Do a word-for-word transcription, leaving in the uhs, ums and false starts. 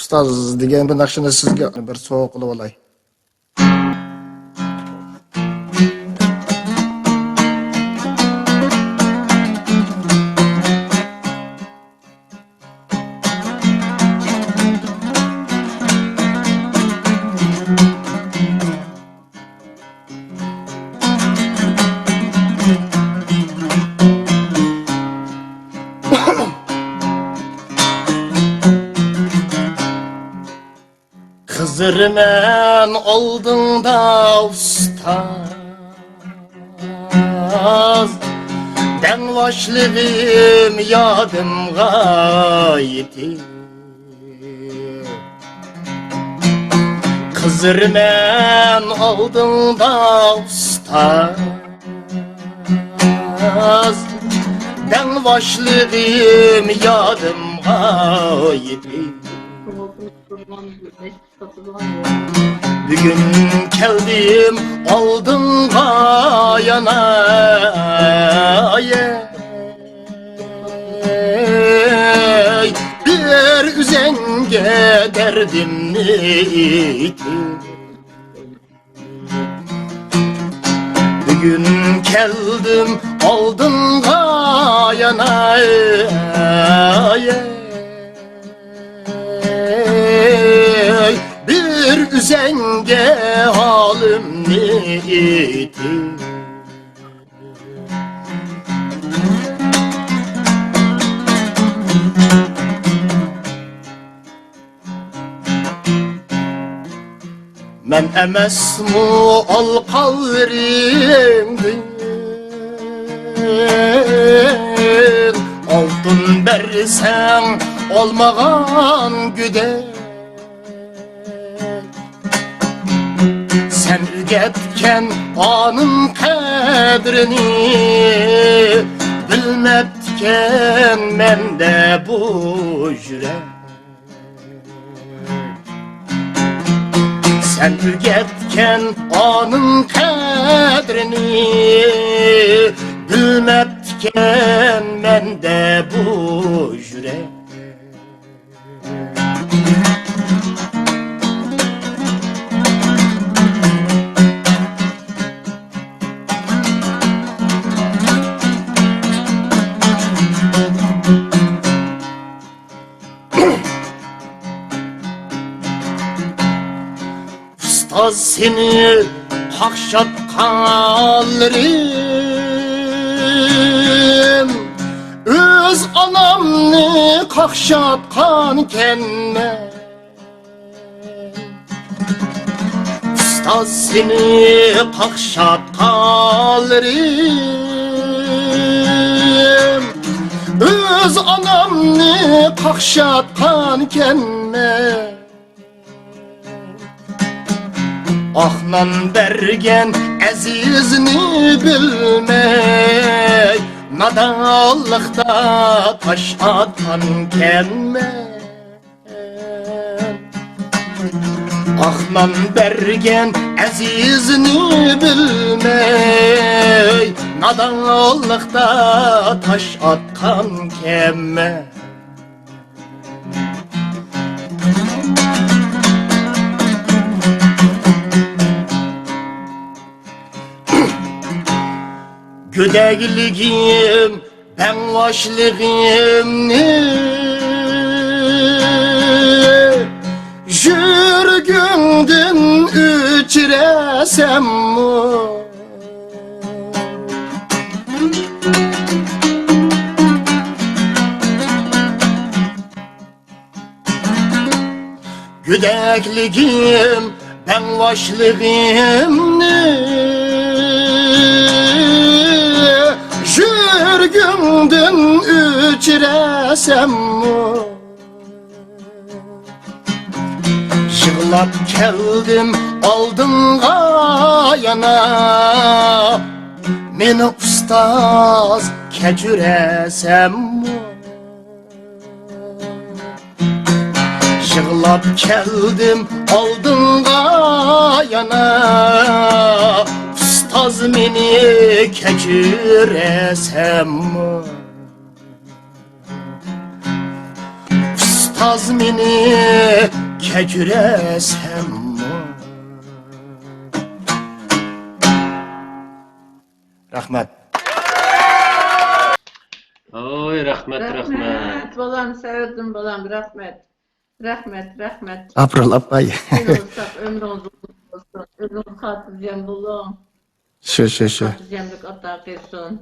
ئۇستاز دېگەن بۇ ناخشىنى سىزگە بىر سوۋغا قىلىپ ئالاي. خىزىرمەن ئالدىڭدا ئۇستاز، دەڭۋاشلىقىم يادىمغا يېتىپ. خىزىرمەن ئالدىڭدا ئۇستاز، دەڭۋاشلىقىم يادىمغا يېتىپ. بۈگۈن كەلدىم ئالدىڭغا يانا، بىر ئۆزۈڭگە دەردىمنى ئېيتىپ. بۈگۈن كەلدىم ئالدىڭغا يانا، بىر ئۆزۈڭگە ھالىمنى ئېيتىپ. مەن ئەمەسمۇ ئالقانلىرىڭدىن ئالتۇن بەرسەڭ ئالمىغان گۆدەك. سەن ئۆگەتكەن ئانىڭ قەدرىنى بىلمەپتىكەن مەندە بۇ يۈرەك. سەن ئۆگەتكەن ئانىڭ قەدرىنى بىلمەپتىكەن مەندە بۇ يۈرەك. ئۇستاز سېنى قاقشاتقانلىرىم، ئۆز ئانامنى قاقشاتقانكەنمەن. ئۇستاز سېنى قاقشاتقانلىرىم، ئۆز ئانامنى قاقشاتقانكەنمەن. ئاق نان بەرگەن ئەزىزنى بىلمەي، نادانلىقتا تاش ئاتقانكەنمەن. ئاق نان بەرگەن ئەزىزنى بىلمەي، نادانلىقتا تاش ئاتقانكەنمەن. گۆدەكلىكىم، بەڭۋاشلىقىمنى يۈرىكىڭدىن ئۆچۈرەسەنمۇ؟ گۆدەكلىكىم، بەڭۋاشلىقىمنى يۈرىكىڭدىن ئۆچۈرەسەنمۇ؟ يىغلاپ كەلدىم ئالدىڭغا يانا، مېنى ئۇستاز كەچۈرەسەنمۇ؟ يىغلاپ كەلدىم ئالدىڭغا يانا، ئۇستاز مېنى كەچۈرەسەنمۇ؟ ئاز مېنى كەچۈرەسەنمۇ؟ رەھمەت. ۋوي، رەھمەت، رەھمەت. رەھمەت بالام، سەۋەتىم بالام، رەھمەت. رەھمەت، رەھمەت. ئابرول ئاپاي. ئۆمرىڭىز ئۇزۇن بولسۇن. ئۆزىڭىز خاتىرجەم بولۇڭ. شۇ شۇ شۇ. خاتىرجەملىك ئاتا قىلسۇن.